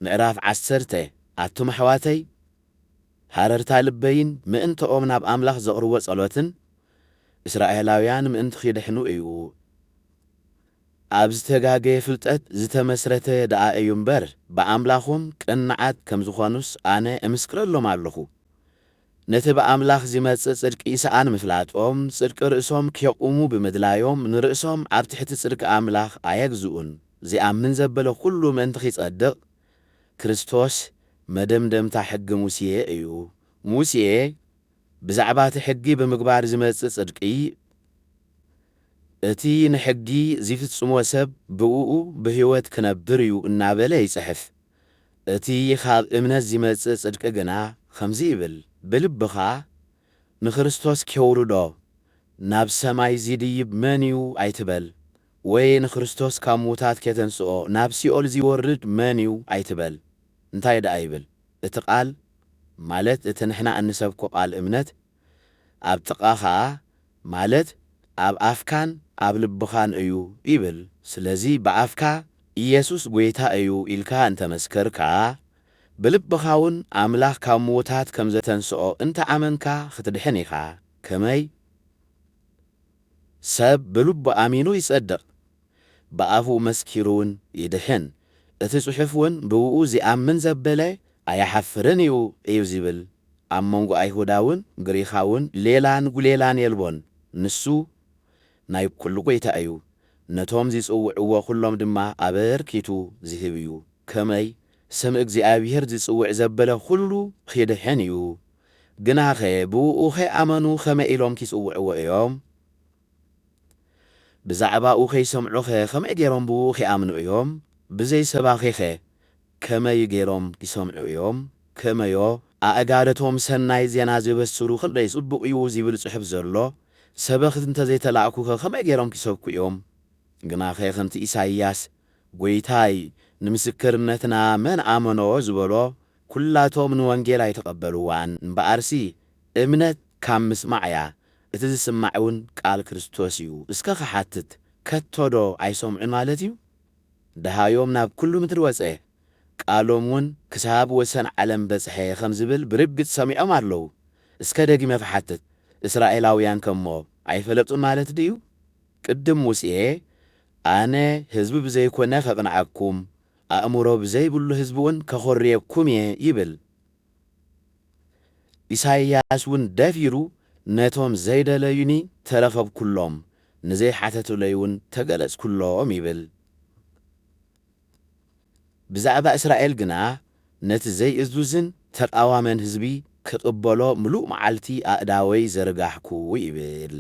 ምዕራፍ ዓሰርተ። ኣቱም ኣሕዋተይ፣ ሃረርታ ልበይን ምእንተኦም ናብ ኣምላኽ ዘቕርቦ ጸሎትን፣ እስራኤላውያን ምእንቲ ኺድሕኑ እዩ። ኣብ ዝተጋገየ ፍልጠት ዝተመስረተ ደኣ እዩ እምበር፣ ብኣምላኾም ቅንዓት ከም ዝኾኑስ ኣነ እምስክረሎም ኣለኹ። ነቲ ብኣምላኽ ዚመጽእ ጽድቂ ይስኣን ምፍላጦም፣ ጽድቂ ርእሶም ኬቑሙ ብምድላዮም፣ ንርእሶም ኣብ ትሕቲ ጽድቂ ኣምላኽ ኣየግዝኡን። ዚኣምን ዘበለ ኹሉ ምእንቲ ኺጸድቕ፣ ክርስቶስ መደምደምታ ሕጊ ሙሴ እዩ። ሙሴ ብዛዕባ እቲ ሕጊ ብምግባር ዚመጽእ ጽድቂ፣ እቲ ንሕጊ ዚፍጽሞ ሰብ ብእኡ ብህይወት ኪነብር እዩ እናበለ ይጽሕፍ። እቲ ኻብ እምነት ዚመጽእ ጽድቂ ግና ኸምዚ ይብል፣ ብልብኻ ንክርስቶስ ኬውርዶ ናብ ሰማይ ዚድይብ መን እዩ ኣይትበል፣ ወይ ንክርስቶስ ካብ ምዉታት ኬተንስኦ ናብ ሲኦል ዚወርድ መን እዩ ኣይትበል። እንታይ ደኣ ይብል? እቲ ቃል፣ ማለት እቲ ንሕና እንሰብኮ ቃል እምነት፣ ኣብ ጥቓኻ፣ ማለት ኣብ ኣፍካን ኣብ ልብኻን እዩ ይብል። ስለዚ ብኣፍካ ኢየሱስ ጐይታ እዩ ኢልካ እንተ መስከርካ፣ ብልብኻ እውን ኣምላኽ ካብ ምዉታት ከም ዘተንስኦ እንተ ኣመንካ ኽትድሕን ኢኻ። ከመይ? ሰብ ብልቡ ኣሚኑ ይጸድቕ፣ ብኣፉ መስኪሩ እውን ይድሕን። እቲ ጽሑፍ እውን ብእኡ ዚኣምን ዘበለ ኣይሓፍርን እዩ እዩ ዚብል። ኣብ መንጎ ኣይሁዳውን ግሪኻውን ሌላን ጒሌላን የልቦን። ንሱ ናይ ኩሉ ጐይታ እዩ። ነቶም ዚጽውዕዎ ኩሎም ድማ ኣበርኪቱ ዚህብ እዩ። ከመይ ስም እግዚኣብሔር ዚጽውዕ ዘበለ ኩሉ ኺድሕን እዩ። ግናኸ ብእኡ ኸይኣመኑ ኸመይ ኢሎም ኪጽውዕዎ እዮም? ብዛዕባኡ ኸይሰምዑኸ ኸመይ ገይሮም ብእኡ ኺኣምኑ እዮም? ብዘይ ሰባኺኸ ከመይ ገይሮም ኪሰምዑ እዮም? ከመዮ ኣእጋደቶም ሰናይ ዜና ዜበስሩ ክንደይ ጽቡቕ እዩ ዚብል ጽሑፍ ዘሎ ሰበኽቲ እንተ ዘይተላእኩኸ ኸመይ ገይሮም ኪሰብኩ እዮም? ግናኸ ከምቲ ኢሳይያስ፣ ጐይታይ፣ ንምስክርነትና መን ኣመኖ ዝበሎ፣ ኵላቶም ንወንጌል ኣይተቐበልዋን። እምበኣርሲ እምነት ካብ ምስማዕ እያ፣ እቲ ዝስማዕ እውን ቃል ክርስቶስ እዩ። እስከ ኽሓትት፣ ከቶዶ ኣይሰምዑን ማለት እዩ? ደሃዮም ናብ ኵሉ ምድሪ ወጸ። ቃሎም እውን ክሳብ ወሰን ዓለም በጽሐ ኸም ዝብል ብርግጽ ሰሚዖም ኣለዉ። እስከ ደጊመ ክሓትት፣ እስራኤላውያንከ እሞ ኣይፈለጡን ማለት ድዩ? ቅድም ሙሴ፣ ኣነ ህዝቢ ብዘይኮነ ኸቕንዓኩም፣ ኣእምሮ ብዘይብሉ ህዝቢ እውን ከኾርየኩም እየ ይብል። ኢሳይያስ እውን ደፊሩ፣ ነቶም ዘይደለዩኒ ተረኸብኩሎም፣ ንዘይሓተቱለይ እውን ተገለጽኩሎም ይብል። ብዛዕባ እስራኤል ግና፣ ነቲ ዘይእዙዝን ተቓዋመን ህዝቢ ክቕበሎ ምሉእ መዓልቲ ኣእዳወይ ዘርጋሕኩ ይብል።